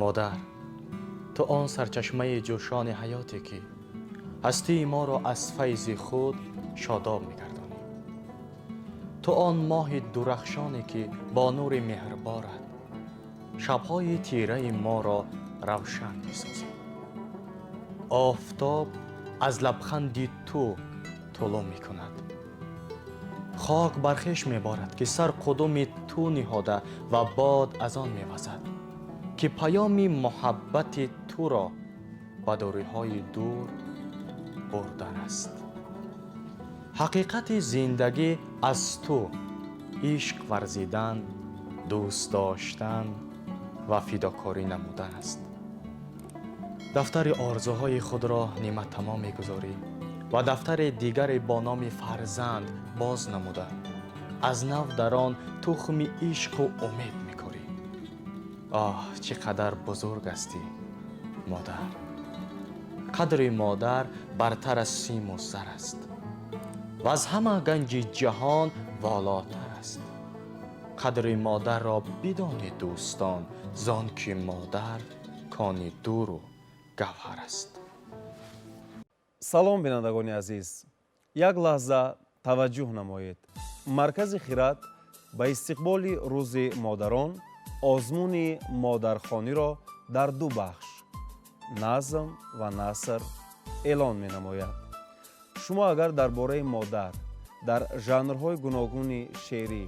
Модар, ту он сарчашмаи ҷӯшони ҳаёте, ки ҳастии моро аз файзи худ шодоб мегардонӣ. Ту он моҳи дурахшоне, ки бо нури меҳрборат шабҳои тираи моро равшан месозӣ. Офтоб аз лабханди ту тулӯъ мекунад, хок бар хеш меборад, ки сар қудуми ту ниҳода, ва бод аз он мевазад, ки паёми муҳаббати туро ба дуриҳои дур бурдан аст. Ҳақиқати зиндагӣ аз ту ишқ варзидан, дӯст доштан ва фидокорӣ намудан аст. Дафтари орзуҳои худро ниматамом мегузорӣ ва дафтари дигаре бо номи фарзанд боз намуда, аз нав дар он тухми ишқу умед мекорӣ. Оҳ, чӣ қадар бузург ҳастӣ, модар! Қадри модар бартар аз симу зар аст ва аз ҳама ганҷи ҷаҳон волотар аст. Қадри модарро бидонед, дӯстон, зон ки модар кони дуру гавҳар аст. Салом, бинандагони азиз! Як лаҳза таваҷҷӯҳ намоед. Маркази «Хирад» ба истиқболи Рӯзи модарон озмуни модархониро дар ду бахш, назм ва наср, эълон менамояд. Шумо агар дар бораи модар дар жанрҳои гуногуни шеърӣ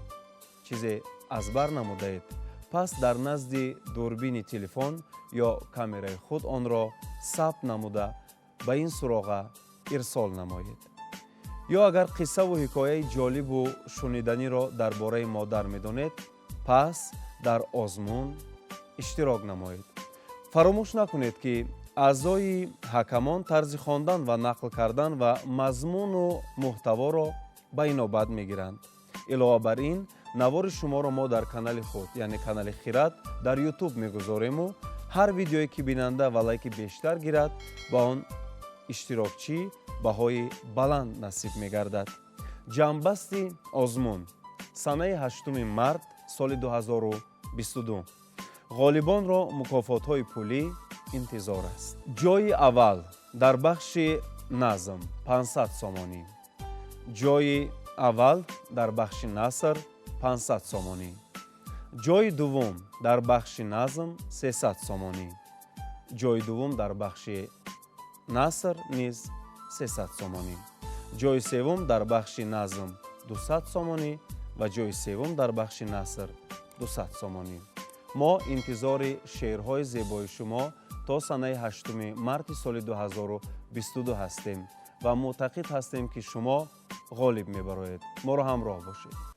чизе аз бар намудаед, пас дар назди дурбини телефон ё камераи худ онро сабт намуда, ба ин суроға ирсол намоед. Ё агар қиссаву ҳикояи ҷолибу шуниданиро дар бораи модар медонед, пас дар озмун иштирок намоед. Фаромӯш накунед, ки аъзои ҳакамон тарзи хондан ва нақл кардан ва мазмуну муҳтаворо ба инобат мегиранд. Илова бар ин, навори шуморо мо дар канали худ, яъне канали «Хирад» дар Ютуб мегузорему ҳар видеое ки бинанда ва лайки бештар гирад, ба он иштирокчӣ баҳои баланд насиб мегардад. Ҷамъбасти озмун санаи 8 март соли 2022. Ғолибонро мукофотҳои пулӣ интизор аст. Ҷойи аввал дар бахши назм 500 сомонӣ, ҷойи аввал дар бахши наср 500 сомонӣ, ҷойи дуввум дар бахши назм 300 сомонӣ, ҷойи дуввум дар бахши наср низ 300 сомонӣ, ҷойи севум дар бахши назм 200 сомонӣ ва ҷойи севум дар бахши наср 200 сомонӣ. Мо интизори шеърҳои зебои шумо то санаи 8 марти соли 2022 ҳастем ва мӯътақид ҳастем, ки шумо ғолиб мебароед. Моро ҳамроҳ бошед.